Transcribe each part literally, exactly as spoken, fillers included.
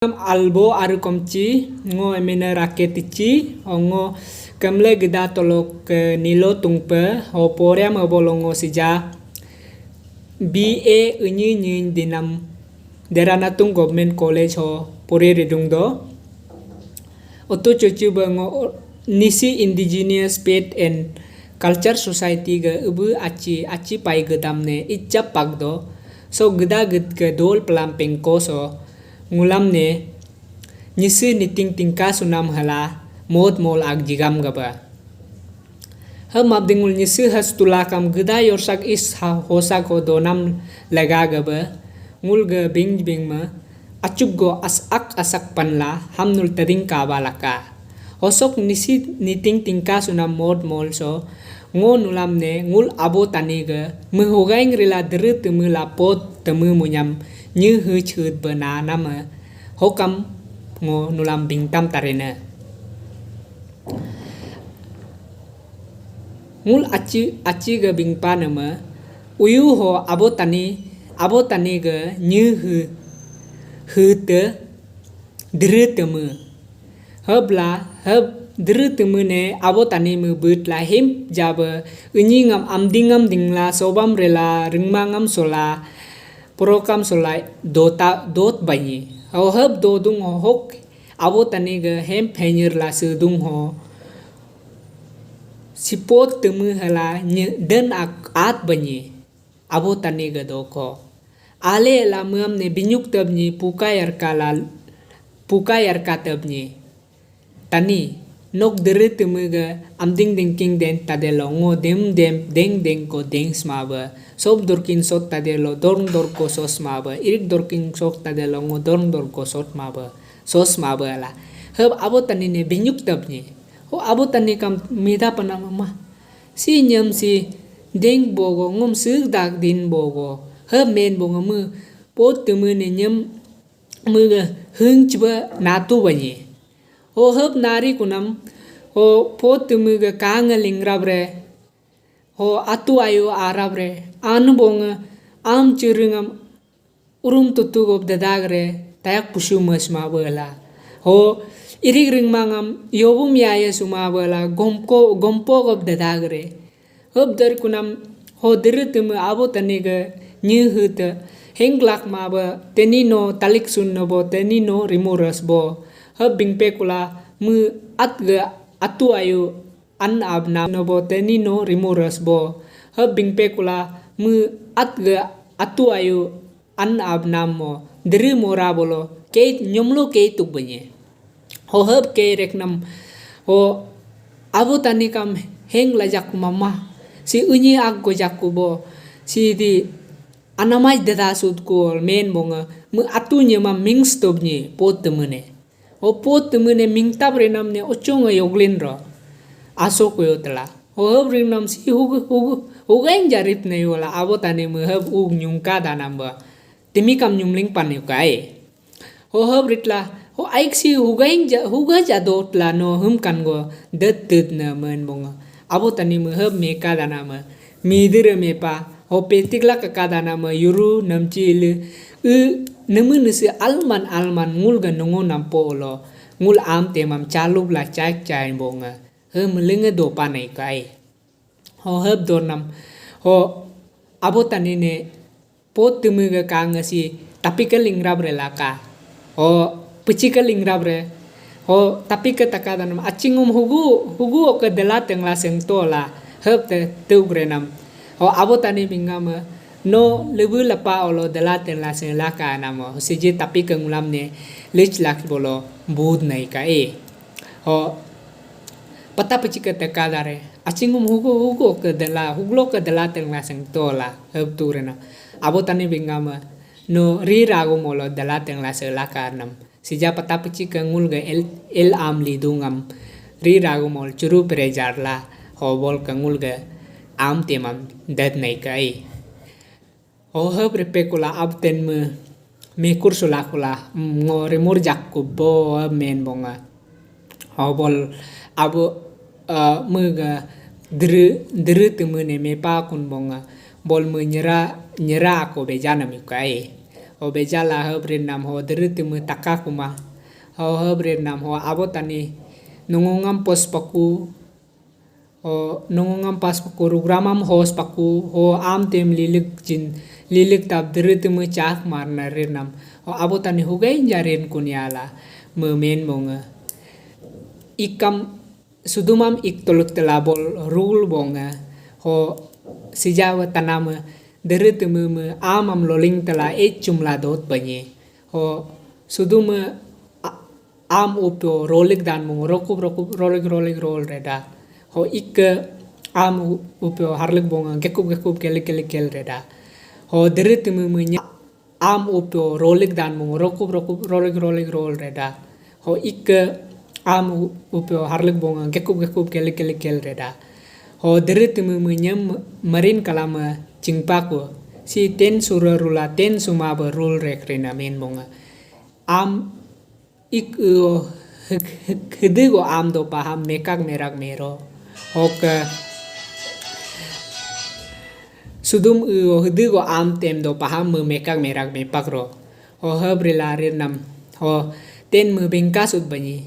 Albo aru komci, ngo emena Raketici, o ngo kemle geda tolok ke nilo tungpe, o poriam ebo longo sija B A unyi nyi dinam Deranatung Government College ho puri ridung do. Otu cucu ba ngo Nyishi Indigenous Faith and Culture Society ga ubu aci aci pai gedam ne icap pak do. So geda ged ke dol pelam pengko so ngulam ne Nyishi niting tingka sunam hala mot mol ag jigam gaba. Hem abdingul Nyishi has tulakam geda yorsak is ha hosak ho donam lega gaba. Ngul ga bing bing ma acuk go as ak asak panla hamnul tading kaba laka. Hosok Nyishi niting tingka sunam mot mol so ngo nulam ne ngul Abo Tani ga mehugaing rila dere teme la pot teme munyam nyi hech het bena nama hokam ngo nulam bingtam tarena. Ngul aci aci ga bingpa nama uyu ho Abo Tani Abo Tani ga nyi he hete dere teme. Hebla heb dere teme ne Abo Tani me bet la him jaba unyi ngam amding ngam dingla sobam rela ringma ngam sola prokam sola dota dot banyi. Ho heb dodung ho hok Abo Tani ga hem phenyer la sedung ho sipot teme hala nye den ak at banyi. Abo Tani ga doko. Ale la muam ne binyuk tabnyi puka yarka la puka yarka tabnyi. Tani, nok dere teme ga amding dengking den tadelo ngo dem dem deng deng ko deng sma ba. Sob dorkin sot tadelo dorng dor ko sot sma ba. Irik dorkin sot tadelo ngo dorng dor ko sot ma ba. Sot sma ba la. Heb Abo Tani ne binyuk tabnyi. Ho Abo Tani kam mida pana mama. Si nyam si deng bogo ngom sik dak din bogo. Heb men bogo me pot teme ne nyam me heng ciba natu banyi. Ho heb nari kunam ho pot teme ga kanga lingrab re. Ho atu ayu arab re. Anu bonga am cirengam urum tutu gob dadag re tayak pusu mas ma bela. Ho irik ring mangam yobum yaya suma bela gomko gompo gob dadag re. Hub dar kunam ho diri teme Abo Tani ga nyi hete hengklak ma ba teni no talik sun no bo teni no rimuras bo. Hub bingpe kula mu at ga atu ayu an ab nam no bo teni no rimuras bo. Hub bingpe kula mu at ga atu ayu an ab nam mo diri mora bolo kei nyomlo kei tuk benye. Ho hub kei rek nam ho Abo Tani kam heng lajak mama si unyi ak gojak kubo si di anamai dada sud kol men bonga mu atu nyema mings tobnye pot temene. Ho pot temene mingtap renam ne ochong yoglin ro. Aso koyo tela. Ho hub rinam si hugu hugu hugain jarip ne yola Abo Tani me hub ug nyungka danam ba. Timi kam nyumling pan yukai. Ho hub ritla ho aik si hugain ja huga jado tela no hum kan go det tet ne men bonga. Abo Tani me hub meka dana me. Midire mepa ho petik la kaka dana me yuru namci le. E nemu nese alman alman ngul ga nungu nampo lo ngul am temam calup la caik cain bonga. He melenge dopa nai kai. Ho hub dornam ho Abo Tani ne pot teme ga kanga si tapi ke lingrab re laka. Ho peci ke lingrab re. Ho tapi ke taka danam acingum hugu hugu oke dela tengla sengto la hub te tuk renam. Ho Abo Tani bingama no lebu lepa olo dela tengla seng laka namo siji tapi ke ngulam ne lich lak bolo bud nai ka e. Ho pata peci ke teka dare acingum hugu hugu ke dela huglo ke dela tengla seng tola hub tu rena. Abo Tani bingama no ri ragu molo dela tengla se laka nam. Sija pata peci ke ngul ga el el am li dungam ri ragu mol curu perejar la ho bol ke ngul ga am temam dad nai kai. Ho hub repe kula ab ten me mekur sula kula ngo remur jak ku bo men bonga. Ho bol abo me ga dere dere teme ne mepa kun bonga. Bol me nyera nyera aku beja na mi kai. Ho bejala hab rinam ho dere teme taka kuma. Ho hab rinam ho Abo Tani nungungam pos paku. Ho nungungam pas paku rugramam hos paku. Ho am tem lilik jin lilik tab dere teme chak marna rinam. Ho Abo Tani hugai jarin kunyala memen monge. Ikam sudumam ik toluk tela bol rul bonge. Ho sijawa taname dere teme me amam loling tela e chumla dot banye. Ho sudume a- am upyo rolik dan mung rokup rokup rolik rolik rol reda. Ho ikke am u- upyo harlik bonga gekup gekup kelik kelik kel reda. Ho dere teme me nya- am upyo rolik dan mung rokup rokup rolik rolik rol reda. Ho ikke am u- upyo harlik bonga gekup gekup kelik kelik kel reda. Ho dere teme me nyem marin kalama chingpaku. Si ten sura rula ten suma ba rul rek rena men bonga. Am ik eo hik hik hidego am do paham mekak merak mero. Hoke sudum eo hidego am tem do paham me mekak merak mepak ro. Ho hab rila rinam. Ho ten me bengkas ut banyi.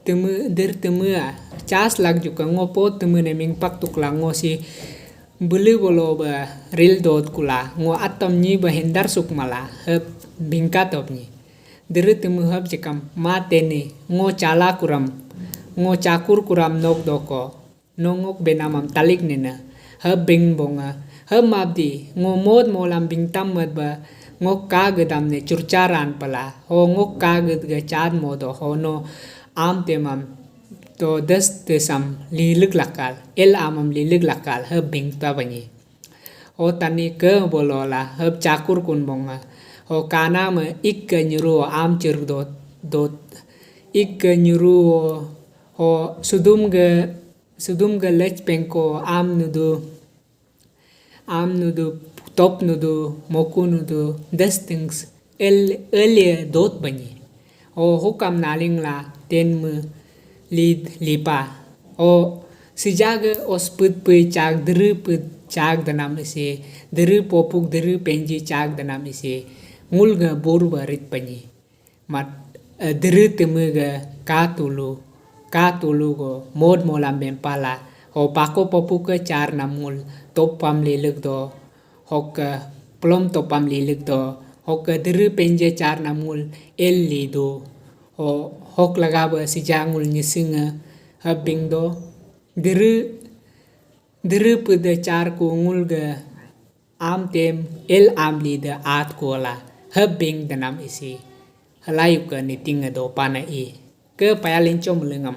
Teme der teme a chas lak juka ngo po teme ne mingpak tukla ngo si bele bolo ba ril dot kula ngo atom nyi ba hendar sukmala hab bingka top nyi. Dere teme hab jekam ma tene ngo chala kuram, ngo chakur kuram nok doko, nongok benamam talik nena, hab bing bonga, hab mabdi ngo mod molam bingtam mat ba ngok ka gedam ne churcharan pala. Ho ngok ka ged ga chad modo ho no am temam to des tesam lilik lakal, el amam lilik lakal hab bingta banyi. O Tani ke bolola hab chakur kun bonga. O kana me ik ke nyuru am chir dot dot. Ik ke nyuru o sudum ge sudum ge lech pengko am nudu am nudu top nudu moku nudu des things el elie dot banyi. O hukam naling la ten me lid lipa. O sijage os put pui chak dere put chak danam isi, dere popuk dere penji chak danam isi ngul ga bur ba rit panyi. Mat dere teme ga ka tulu ka tulu go mod molam bempala. Ho pako popuk ke char nam ngul top pam lilik do. Hok plom topam lilik do. Hok dere penje char nam ngul el li do. Ho hok laga ba sija ngul nyisinga hab bing do. Dere dere pede char ku ngul ga am tem el am li de at kola hab bing danam isi. Halayu ke niting do pana i ke payalin chom lengam.